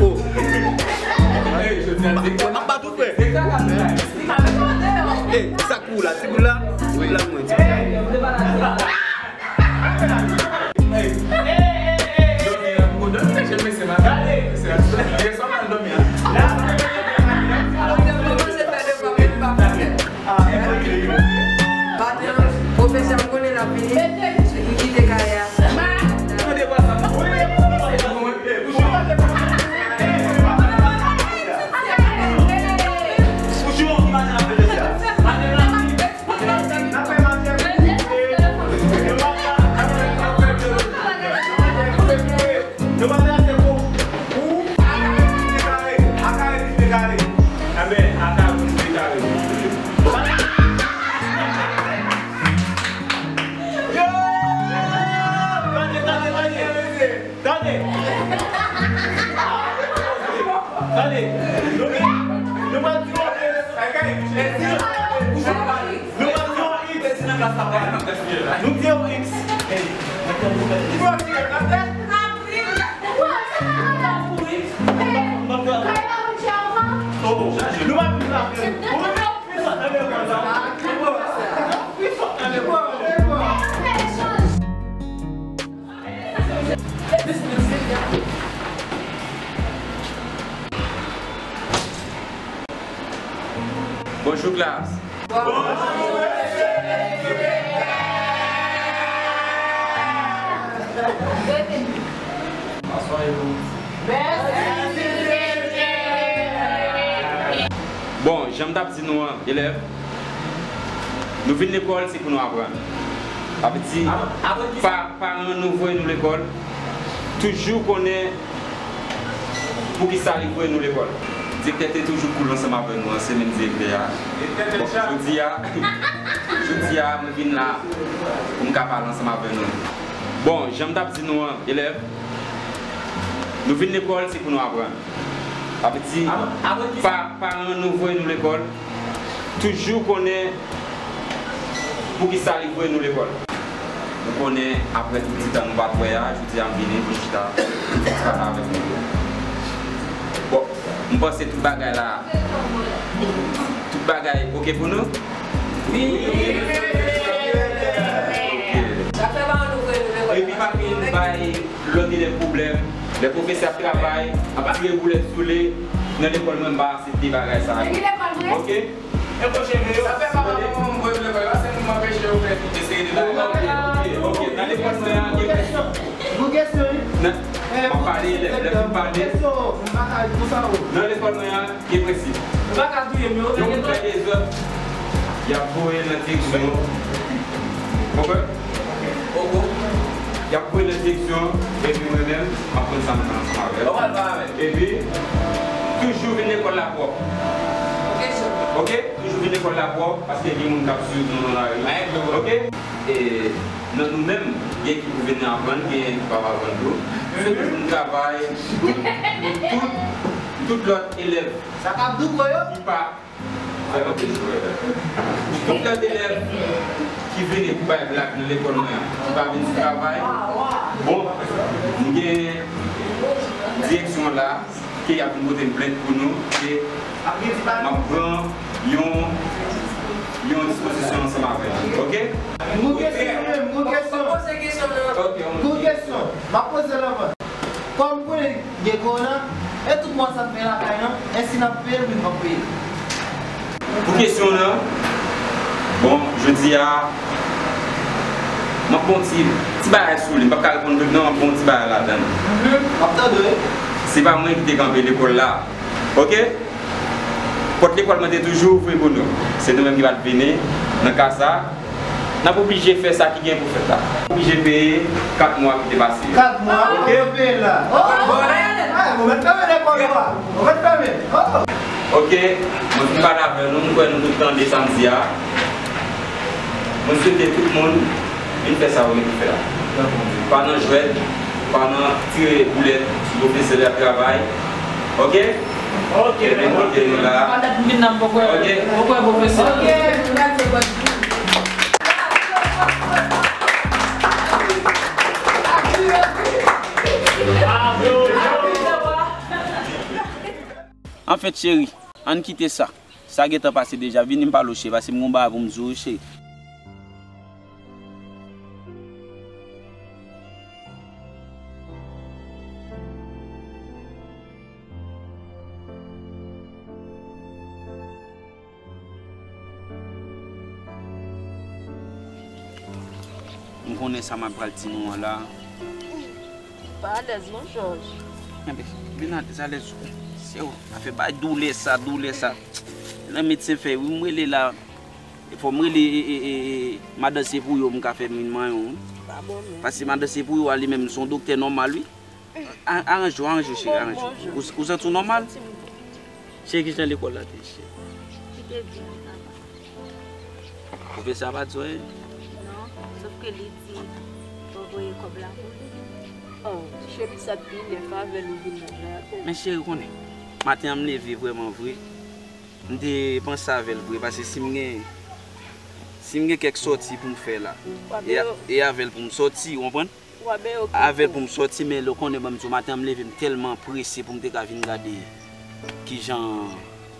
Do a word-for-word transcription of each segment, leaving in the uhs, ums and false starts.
Oh. Hey, jodi a, direktè. M ap bat ou, frè. Direktè ka vin la. Hey, sa k pou ou la? Ti boul la? Ti boul la, mwen, ti boul la. Hey. Dòmi la, pou dòmi, chèf mesye, m a gade, mesye, yè swa m al dòmi a. Doktè kòmanse fè devwa, men li pa fè. Maten an, pwofesè, m konnen l ap vini. M kite kay la. Nou pa trase pou ou. Aka ret li kare. Aka ret li kare. Enben, aka ret li kare. Yo! Tande, tande, tande. Tande. Tande. Nou gen, nou pa di yon X. Nou pa di yon X. Nou di yon X. Bonjou, klas. Bon, jan m t ap di nou an, elèv, nou vin lekòl, se pou nou aprann. Sa vle di, pa, paran nou voye nou lekòl, toujou konnen poukisa li voye nou lekòl. Direktè te toujou cool ansanm avè nou an, se menm direktè a. Bon, jodi a, jodi a, mwen vin la pou m ka pale ansanm avè nou. Bon, jan m t ap di nou an, elèv, nou vin lekòl, se pou nou aprann. Sa vle di, pa, paran nou voye nou lekòl, toujou konnen poukisa li voye nou lekòl. Nou konnen, apre tout ti tan nou pa t wè a, jodi a m vini pou chita, pou chita pale avèk nou. Bon, m panse tout bagay la, tout bagay oke pou nou? Wi. Oke. Epi pa gen bay lòt elèv pwoblèm. Lè pwofesè ap travay, ap tire boulèt sou li, nan lekòl mwen m pa aksepte bagay sa yo. Oke? Sa fè papa manman m voye m lekòl, se nou m anpeche yo fè tout eseye de bagay. Oke, oke, oke. Nan lekòl mwen an, gen prensip. Nan, m ap pale, lè, lè m pale. Nan lekòl mwen an, gen prensip. Yon moun fè dezòd, y ap voye l nan direksyon. Konprann? Y ap voye l nan direksyon, epi mwen menm, m ap konn sa m fè ansanm avè l. Epi, toujou vin lekòl la pwòp. Oke? Toujou vin lekòl la pwòp, paske gen moun k ap swiv nou nan lari. Oke? E nan nou menm, gen ki pou vin aprann, gen ki p ap aprann tou. Se toujou nou travay pou tout, tout lòt elèv ki pa Tout lòt elèv ki vini pou bay blag nan lekòl mwen an, ki pa vin sou travay, bon, m gen direksyon an la, ke y ap vin pote m plent pou nou, ke m ap pran yon, yon dispozisyon ansanm avè nou, oke? M gon kesyon, m gon kesyon. Oke, m gon kesyon. M ap poze l anvan. Kòm m konnen gen kowona, e tout mwa sa m fè lakay lan, èske n ap peye l oubyen n p ap peye l? Pou kesyon w lan, bon, jodi a, m ap fè yon ti, ti bagay sou li. M p ap ka reponn tout non, m ap fè yon ti bagay ladan l. Mhm, m ap tande w. Se pa mwen ki te kanpe lekòl la. Oke? Pòt lekòl mwen te toujou ouvri pou nou. Se nou menm ki pa t vini nan ka sa. N ap oblije fè sa ki gen pou fèt la. Oblije peye kat mwa ki te pase yo. Kat mwa, oke? Ou peye la. Oh! Bon, eh, ou mèt fèmen lekòl ou a. Ou mèt fèmen. Oh! Oke, mwen fin pale avè nou, m kwè nou tout tande sa m di a. Mwen swete tout moun vin fè sa yo gen pou fè a. Pa nan jwèt, pa nan tire boulèt sou pwofesè lè y ap travay. Oke? Oke. Ebyen, oke, nou la. Oke. Anfèt, cheri, ann kite sa. Sa gentan pase deja, vini m pale w cheri, paske m gon bagay pou m di w wi cheri. M konnen sa m ap pral di nou an la. Pa alèz non, Jòj. Enben, vin alèz, alèz. Se ou, afè bay doulè sa, doulè sa. Nan medsen fè, wi, m rele la. E fò m rele, e, e, e, e, madan Sepouyo, m ka fè min manyen w, wi. Pa bon, non. Paske madan Sepouyo a li menm, se yon doktè nòmal, wi. A-, aranje w, aranje w, cheri, aranje w. Ou, ou santi w nòmal? Cheri, kijan lekòl la te ye, cheri? Li te di, papa. Pwofesè a pa di w anyen? Non, sòf ke li di, yo voye kòb la pou li. Oh, ti cheri, sa pi nèf avè l ou vin nan jaden. Men cheri, ou konnen, maten an m leve vrèman vre. M te panse avè l vre, paske si m gen, si m gen kèk sòti pou m fè la, e, e avè l pou m sòti, ou konprann? Avè l pou m sòti, men lè w konnen, ban m di w, maten an m leve, m tèlman prese pou m te ka vin gade kijan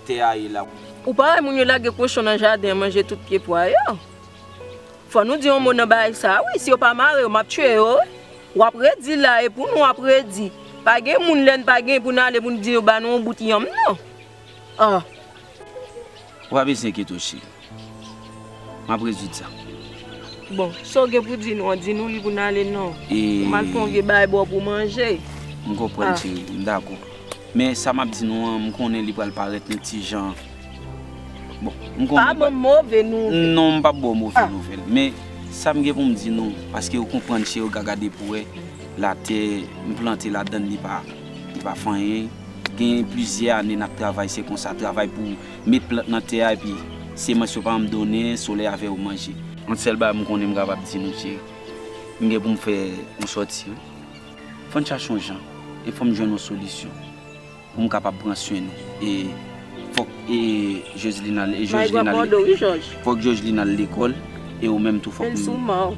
tè a ye la. Ou pa wè moun yo lage kochon nan jaden an manje tout pye pwa yo? Fò nou di yon mo nan bagay sa a, wi. Si yo pa mare yo, m ap tchwe yo, wi. W ap redi la, e pou nou w ap redi. Pa gen moun lè n pa gen pou n ale pou n di yo ba nou yon bout yanm, non. Ah. Ou pa bezwen enkyete w, cheri. M ap rezoud sa. Bon, sa w gen pou di nou an, di nou li pou n ale non. Ou m al fè yon vye bagay ba w pou w manje. M konprann, cheri, m dakò. Men sa m ap di nou an, m konnen li pral parèt yon ti jan. Bon, m konnen. Pa ban m move nouvèl. Non, m p ap ba w move nouvèl. Men sa m gen pou m di nou, paske ou konprann, cheri, ou ka gade pou wè, latè, m plante ladann, li pa, li pa fè anyen. Gen plizyè ane n ap travay, se konsa, travay pou met plant nan tè a, epi semans yo pa janm donnen, solèy a fè yo manje. Yon sèl bagay m konnen m kapab di nou, cheri, m gen pou m fè yon sòti, wi. Fò n chache yon jan, e fò m jwenn yon solisyon pou m kapab pran swen nou. E fòk e Joseline al, e Joseline al, fòk Joseline al lekòl, e ou menm tou fòk m,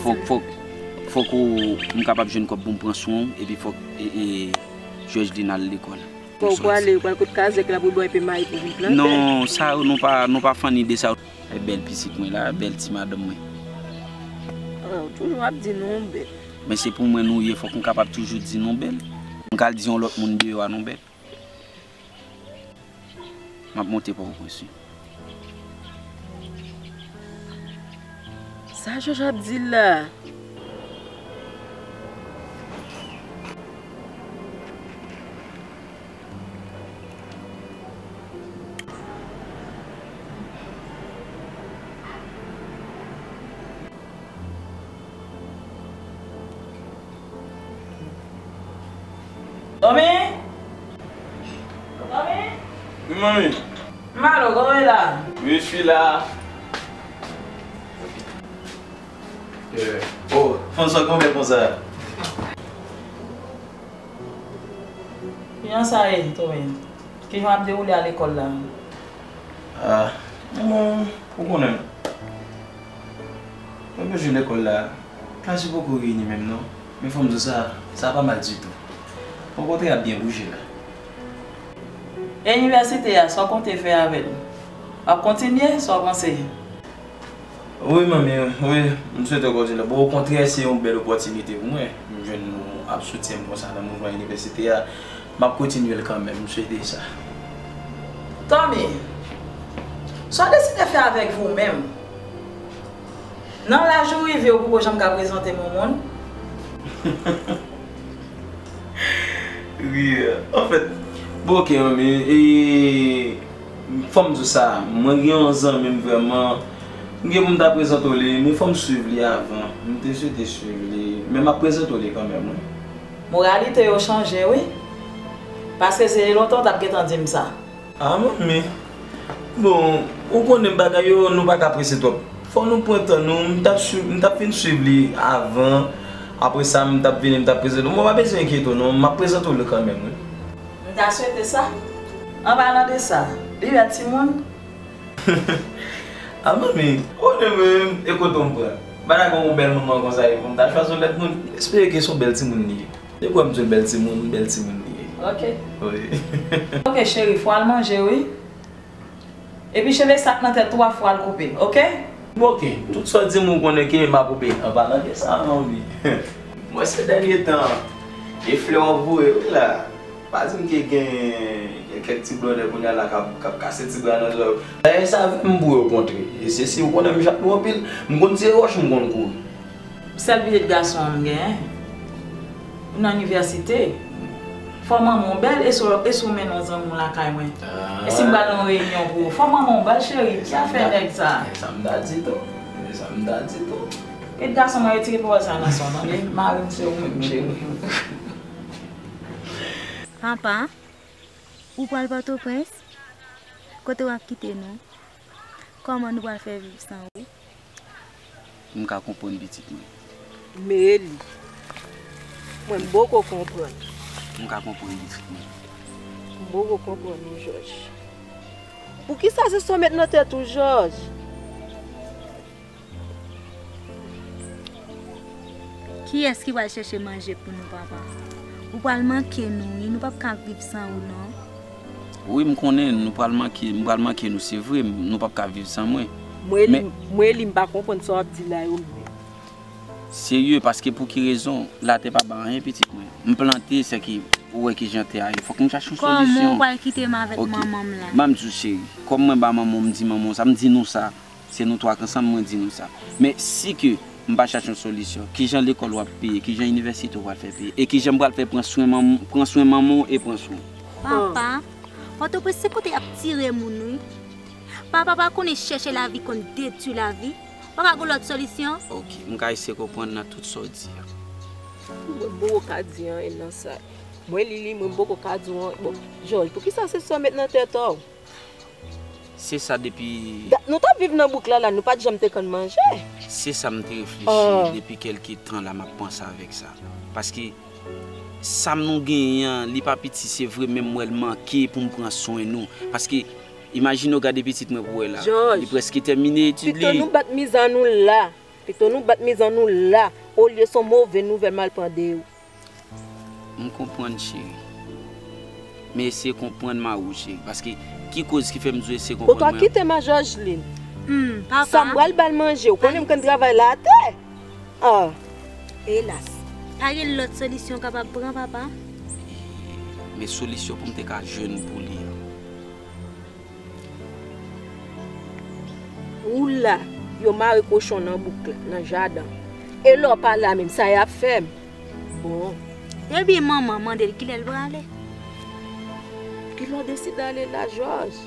fòk, fòk, fòk ou, m kapab jwenn kòb pou m pran swen w, epi fòk e, e Joseline al lekòl. Fò w prale, ou pral kot kazèk la pou l ba w enpe mayi pou vin plante. Non, sa yo, nou pa, nou pa fan ide sa yo. E bèl pitit mwen la, bèl ti madanm mwen. Ou toujou ap di nou bèl. Men se pou mwen nou ye, fòk m kapab toujou di nou bèl. M ka al di yon lòt moun deyò a nou bèl. M ap monte Pòtoprens wi. Sa Jòj ap di la? Tòmi? Tòmi? Wi, manmi. Malo, kòman w ye la? Wi, je suis là. Oh, fanm sa konbyen konsa? Kijan sa ye, Tòmi? Kijan w ap dewoule a lekòl la? Ah, bon, ou konnen. Mwen bezwen lekòl la. Klas yo poko reyini menm non. Men fò m di w sa, sa pa mal ditou. Okontrè, y ap byen bouje la. E inivèsite a, sa w konte fè avè l? W ap kontinye? Sa w panse? Wi, manmi, wi, m swete w kontinye. Bon, okontrè, se yon bèl opòtinite pou mwen. M jwenn nou ap soutyen m konsa nan mouvman inivèsite a. M ap kontinye l kanmenm, m swete sa. Tòmi, sa w deside fè avèk vi w menm? Nan laj ou rive, ou poko janm ka prezante m yon moun? Wi, anfèt, bon, oke, manmi, e, fò m di w sa, mwen gen yon zanmi m vrèman, m gen pou m ta prezante w li, men fò m swiv li avan. M te swete swiv li, men m ap prezante w li kanmenm, wi. Moralite yo chanje, wi. Paske se lontan w t ap gentan di m sa. Ah, manmi. Bon, ou konnen bagay yo, nou pa ka prese twòp. Fò nou pran tan nou. M t ap swiv, m t ap fin swiv li avan. Apre sa, m t ap vini, m t ap prezante w. Mwen pa bezwen enkyete w, non. M ap prezante w li kanmenm, wi. M ta swete sa. An palan de sa, li bèl timoun. Ah, manmi, ou de menm, e kote w m pran? Bagay kon yon bèl manman konsa, e pou m ta chwazi yon lòt moun. M espere ke se yon bèl timoun li ye. Depi w wè m di w l bèl timoun, bèl timoun li ye. Ok. Wi. Ok, cheri, fò w al manje, wi. Epi cheve sa k nan tèt ou a, fò w al koupe l, ok? Bon, ok. Tout sa w di m ou konnen ke m ap koupe. An palan de sa, manmi. Mwen se dènye tan, e flè w ap voye, wi la. Pa di m ke gen, gen kèk ti blòdè kounye a la k ap, k ap kase ti bra nan zòrèy w. Dayè, sa vle m pou yo kontre. E se si ou konnen m jak nou anpil, m konn tire wòch, m konn kouri. Sèl pitit gason an m genyen. Ou nan inivèsite. Fò manman w bèl, e si w, e si w mennen yon zanmi w lakay mwen? E si m pral nan yon reyinyon pou ou? Fò manman w bèl, cheri. Ki afè nèg sa? E sa m ta di tou. E sa m ta di tou. Pitit gason mwen, retire pawòl sa nan son w, tande? Mari m se ou menm, cheri. Papa, ou pral Pòtoprens? Kote w ap kite nou? Kòman nou pral fè viv san ou? M ka konprann pitit mwen. Meli. Mwen m poko konprann. M ka konprann pitit mwen. M poko konprann ou, Jòj. Poukisa se sa w met nan tèt ou, Jòj? Kiyès ki pral chèche manje pou nou, papa? Ou pral manke nou, wi. Nou p ap ka viv san ou, non. Wi, m konnen nou pral manke, m pral manke nou, se vre, nou p ap ka viv san mwen. Mwen li, mwen li, m pa konprann sa w ap di la yo menm. Serye, paske pou ki rezon? Latè pa bay anyen, pitit mwen. M plante, sèke ou wè kijan tè a ye. Fòk m chache yon solisyon. Kòman w pral kite m avèk manman m la? Ban m di w, cheri. Kòm mwen ba manman w, m di manman w sa, m di nou sa. Se nou twa k ansanm, mwen di nou sa. Men si ke m pa chache yon solisyon, kijan lekòl w ap peye, kijan inivèsite w pral fè peye, e kijan m pral fè pran swen manm, pran swen manman w e pran swen w? Papa, Pòtoprens se kote y ap tire moun, wi. Papa pa konnen chèche lavi konn detwi lavi. Pa ka gen lòt solisyon? Ok, m ka eseye konprann nan tout sa w di a. Mwen poko ka di anyen nan sa. Mwen Lili, mwen poko ka di w anyen. Bon, Jòj, poukisa se sa w met nan tèt ou? Se sa depi Dat nou t ap viv nan bouk la, la, nou pa t janm te konn manje. Se sa m te reflechi depi kèlke tan la, m ap panse avèk sa. Paske sa m nou genyen an, li pa piti, se vre, men m wè l manke pou m pran swen nou. Paske, imajine w gade pitit mwen pou wè la. Jòj, li prèske tèmine etid li. Pito nou bat mizè nou la. Pito nou bat mizè nou la, olye se yon move nouvèl m al pran de ou. M konprann, cheri. Men eseye konprann mari w, cheri. Paske ki koz ki fè m di w eseye konprann mwen? Ou t ap kite m a Jòjlin. Hmm, papa. Sa m pral ba l manje, ou konnen m konn travay la atè. Ah. Elas. Pa gen lòt solisyon w kapab pran, papa? Men solisyon pou m te ka jwenn pou li an. Ou la, yo mare kochon nan bouk la, nan jaden. E lè w pa la menm, sa y ap fè m? Bon. Ebyen manman mande l kilè l prale. Kilè w deside ale la, Jòj?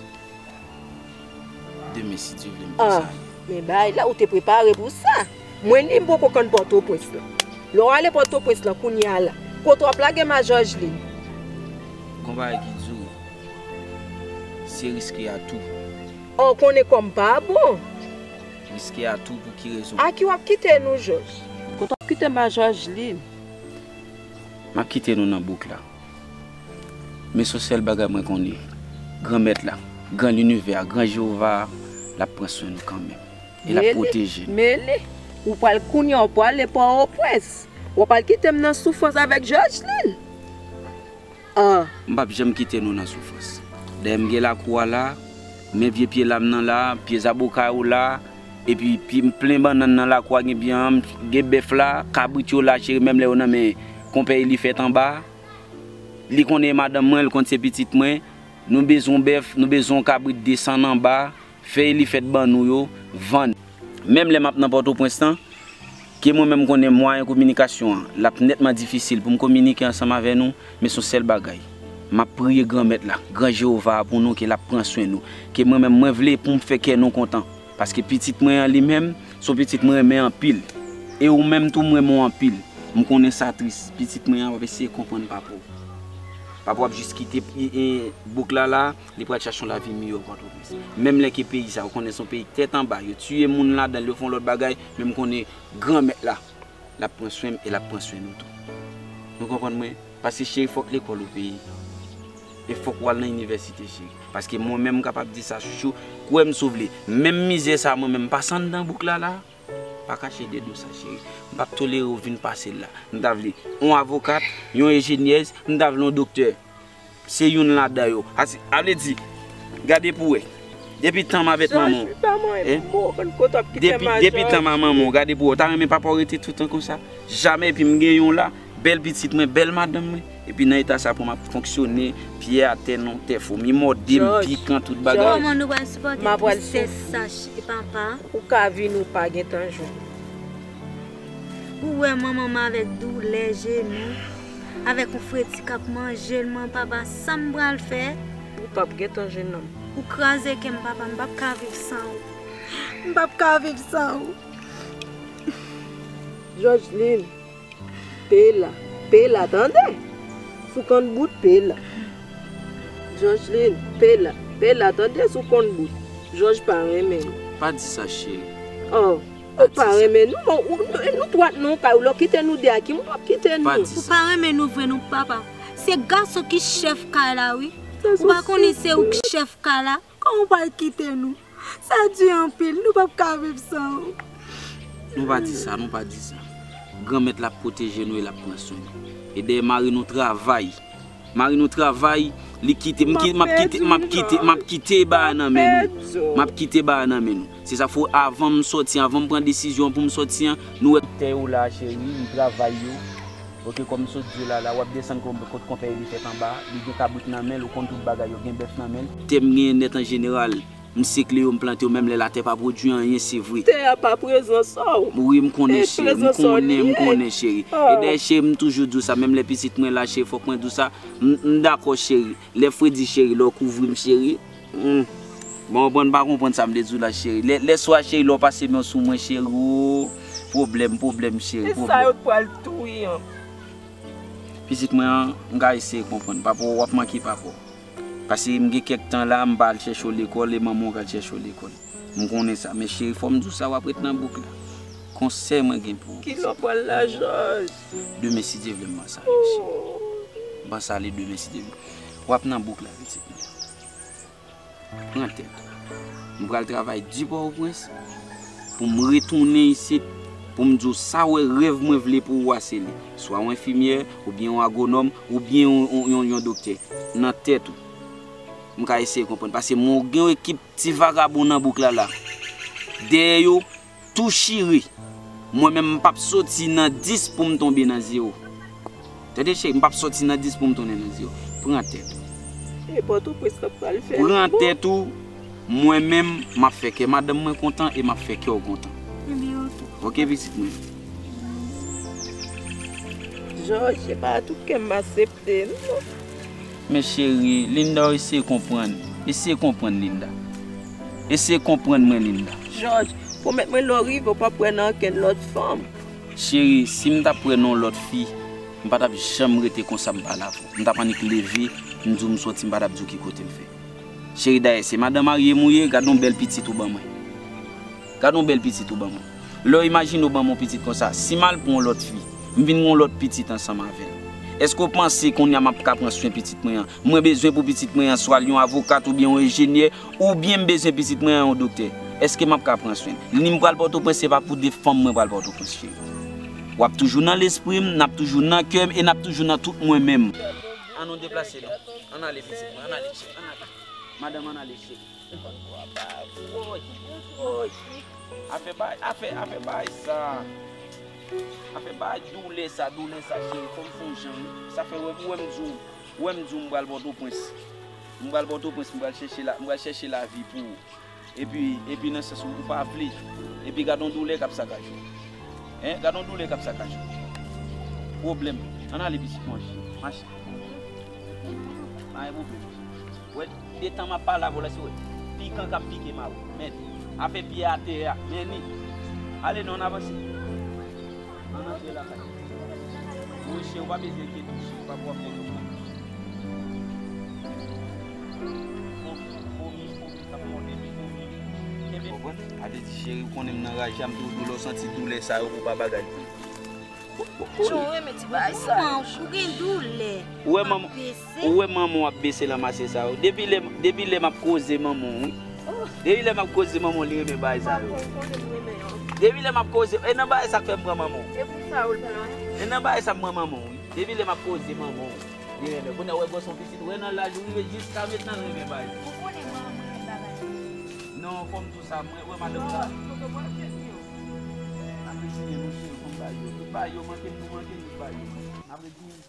Demen, si Dye vle, m pase ale. Men bagay la, ou te prepare pou sa. Mwen li m poko konn Pòtoprens lan. Lè w ale Pòtoprens lan kounye a la, kote w ap lage m a Jòjlin? Gon bagay ki di w, se riske a tou. Ou konnen kò m pa bon. Riske a tou pou ki rezon? A ki w ap kite nou, Jòj? Kote w ap kite m a Jòjlin? M ap kite nou nan bouk la. Men se yon sèl bagay mwen konnen. Granmèt la, Gran Linivè a, Gran Jewova a, l ap pran swen nou kanmenm. E l ap pwoteje nou. Meli, ou pral kounye a, ou prale Pòtoprens. W ap al kite m nan soufrans avèk Jòjlin. Ah. M p ap janm kite nou nan soufrans. Dayè m gen lakou a la, men vye pye lam nan la, pye zaboka yo la, epi pi m plen bannann nan lakou a, gen byen an, gen bèf la, kabrit yo la, cheri, menm lè yo nan men konpè Elifèt anba. Li konnen madanm mwen, li konn se pitit mwen. Nou bezwen bèf, nou bezwen yon kabrit desann anba, fè Elifèt ban nou yo, vann. Menm lè m ap nan Pòtoprens lan, ke mwen menm konnen mwayen kominikasyon an, l ap nètman difisil pou m kominike ansanm avè nou, men se yon sèl bagay. M ap priye Granmèt la, Gran Jewova a pou nou, ke l ap pran swen nou. Ke mwen menm, mwen vle pou m fè kè nou kontan. Paske pitit mwen an li menm, se yon pitit mwen renmen anpil. E ou menm tou, m renmen w anpil. M konnen sa tris. Pitit mwen an w ap eseye konprann papa w. Papa w ap jis kite, e, e, bouk la la, li pral chache yon lavi miyò Pòtoprens. Menm lè ke peyi sa, ou konnen se yon peyi tèt anba, yo tiye moun ladan l, yo fè yon lòt bagay, men m konnen Granmèt la, l ap pran swen m e l ap pran swen nou tou. Nou konprann mwen? Paske cheri, fòk lekòl ou peye. E fòk w al nan inivèsite, cheri. Paske mwen menm, m kapab di sa, chouchou, kwè m si w vle. Menm mizè sa, mwen menm, m pase anndan bouk la la. Pa kache dèyè do sa, cheri. M p ap tolere w vin pase l la. M ta vle yon avokat, yon enjenyèz, m ta vle yon doktè. Se youn ladan yo. Ase, a vle di, gade pou w wè. Depi tan m avèk manman w. Depi, depi tan m a manman w, gade pou w wè. Ou ta renmen papa w rete toutan konsa? Jamè, epi m gen yon la, bèl pitit mwen, bèl madanm mwen. Epi nan eta sa pou m ap fonksyone, pye atè, non, tè fomi mòde m, pikan, tout bagay. Kòman nou pral sipòte tristès sa, papa? Ou ka vin, ou pa gentan jwenn. Ou wè manman m avèk doulè jenou, avèk yon fredi k ap manje l, mwen, papa, sa m pral fè? Ou p ap gentan jwenn nonm. Ou kraze kè m, papa, m p ap ka viv san ou. M p ap ka viv san ou. Jòjlin, peye la, peye la, tande? Sou konn bout, peye la. Jòjlin, peye la, peye la, tande? Sou konn bout. Jòj pa renmen nou. Pa di sa, cheri. Oh. Ou pa renmen nou, men ou, nou, nou twa t nan yon kay, ou lè w kite nou de a, ki moun w ap kite nou? Ou pa renmen nou vre non, papa. Se gason ki chèf kay la, wi. Ou pa konnen se ou ki chèf kay la? Kòman w pral kite nou? Sa di anpil, nou p ap ka viv san ou. Nou pa di sa, nou pa di sa. Granmèt la ap pwoteje nou e l ap pran swen nou. E dèyè mari nou travay. Mari nou travay, li kite, m ki-, m ap kite, m ap kite, m ap kite bagay nan men nou. M ap kite bagay nan men nou. Se sa fò avan m sòti, avan m pran desizyon pou m sòti an, nou wè. Tè yo la, cheri, m travay yo. Ok, kòm m sot di w la, la, w ap desann kon-, kot konpè Elifèt anba, li gen kabrit nan men l, ou konn tout bagay yo, gen bèf nan men l. Tè m genyen nèt an jeneral, M sik li yo, m plante yo, menm lè latè pa pwodui anyen, se vre. Tè a pa prezans sa w. Wi, m konnen, cheri, m konnen, m konnen, cheri. E dayè, cheri, m toujou di w sa, menm lè pitit mwen la, cheri, fòk mwen di w sa. M, m dakò, cheri. Lè fredi, cheri, lè w kouvri m, cheri. Hmm. Bon, konprann, pa konprann sa m te di w la, cheri. Lè, lè swa, cheri, lè w pase men w sou mwen, cheri, o, pwoblèm, pwoblèm, cheri, pwoblèm. E sa yo t pral touye an. Pitit mwen an, m ka eseye konprann. Papa w, w ap manke papa w. Paske m gen kèk tan la, m pa al chèche w lekòl, e manman w k al chèche w lekòl. M konnen sa, men cheri, fò m di w sa, w ap ret nan bouk la. Konsèy mwen gen pou ou. Kilè w pral la, Jòj? Demen, si Dye vle, m panse ale, cheri. M panse ale demen, si Dye vle. W ap nan bouk la, pitit mwen. Pran tèt ou. M pral travay di Pòtoprens pou m retounen isit, pou m di w sa w wè rèv mwen vle pou ou a se li. Swa yon enfimyè, oubyen yon agwonòm, oubyen yon, yon, yon, yon doktè. Nan tèt ou. M ka eseye konprann. Paske mwen gen yon ekip ti vagabon nan bouk la la. Dèyè yo, tou chire. Mwen menm, m p ap soti nan dis pou m tonbe nan zewo. Tande, cheri, m p ap soti nan dis pou m tounen nan zewo. Pran tèt ou. E Pòtoprens k ap pral fè l bon. Pran tèt ou. Mwen menm, m ap fè kè madanm mwen kontan e m ap fè kè w kontan. Ebyen, oke. Oke, pitit mwen. Jòj, se pa tout kè m aksepte, non. Men cheri, Linda, eseye konprann. Eseye konprann, Linda. Eseye konprann mwen, Linda. Jòj, pwomèt mwen lè w rive, w p ap kwè nan okenn lòt fanm. Cheri, si m t ap kwè nan yon lòt fi, m pa t ap janm rete konsa m pale avè w. M t ap annik leve, m di w m soti, m pa t ap di w ki kote m fè. Cheri, dayè, se madan marye m ou ye, gad yon bèl pitit ou ban mwen. Gad yon bèl pitit ou ban mwen. Lè w imajine w ban mwen yon pitit konsa, si m al pran yon lòt fi, m vin gen yon lòt pitit ansanm avè l, èske w panse kounye a m ap ka pran swen pitit mwen an? Mwen bezwen pou pitit mwen an swa l yon avokat oubyen yon enjenyè, oubyen m bezwen pitit mwen an yon doktè. Èske m ap ka pran swen l? Ni m pral Pòtoprens, se pa pou de fanm mwen pral Pòtoprens, cheri. W ap toujou nan lespri m, n ap toujou nan kè m e n ap toujou nan tout mwen menm. Ann nou deplase non. Ann ale pitit mwen, ann ale cheri, ann ale. Madanm, ann ale cheri. Woy, woy. Afè bay, afè, afè bay sa. Afè bay doulè sa, doulè sa, cheri. Fò m fè yon jan, wi. Sa fè, wè, wè m di w, wè m di w m pral Pòtoprens. M pral Pòtoprens, m pral chèche la, m pral chèche lavi pou ou. Epi, epi nan sans ou, ou pa vle. Epi gad yon doulè k ap sakaj ou. Hein, gad yon doulè k ap sakaj ou. Pwoblèm. Ann ale pitit mwen, mache. Pa gen pwoblèm. Wè, detan m ap pale avè w la, se wè pikan k ap pike m a wè. Men, afè pye atè a, men ni. Ale non, ann avanse. Ann antre lakay. Wi, cheri, ou pa bezwen enkyete w, cheri, ou pa pou ap fè konprann. Fomi, fomi, fomi k ap mòde, epi fomi. Kenbe. Konprann? Ade di cheri, ou konnen m nan raje a, m toujou di w lè w santi doulè sa yo, pou w pa bagay. Jan w renmen ti bagay sa yo. Ou gen doulè. Ou wè manman, ou wè manman w ap bese lan mache sa yo. Depi lè, depi lè m ap koze manman w, wi. Depi lè m ap koze manman w, li renmen bagay sa yo. Depi lè m ap koze, e nan bagay sa k fè m pran manman w. E pou sa w l pran. E nan bagay sa m pran manman w, wi. Depi lè m ap koze manman w, li renmen. Kounye a, w wè gwòs yon pitit, w wè nan laj ou rive jiska mentnan l renmen bagay sa. Ou konnen manman renmen bagay sa. Non, fò m di w sa, mwen, wè madanm sa. N ap retire, monchè, fò m ba yo. Tout ba yo, manke m, nou manke m, tout ba yo. N ap retire.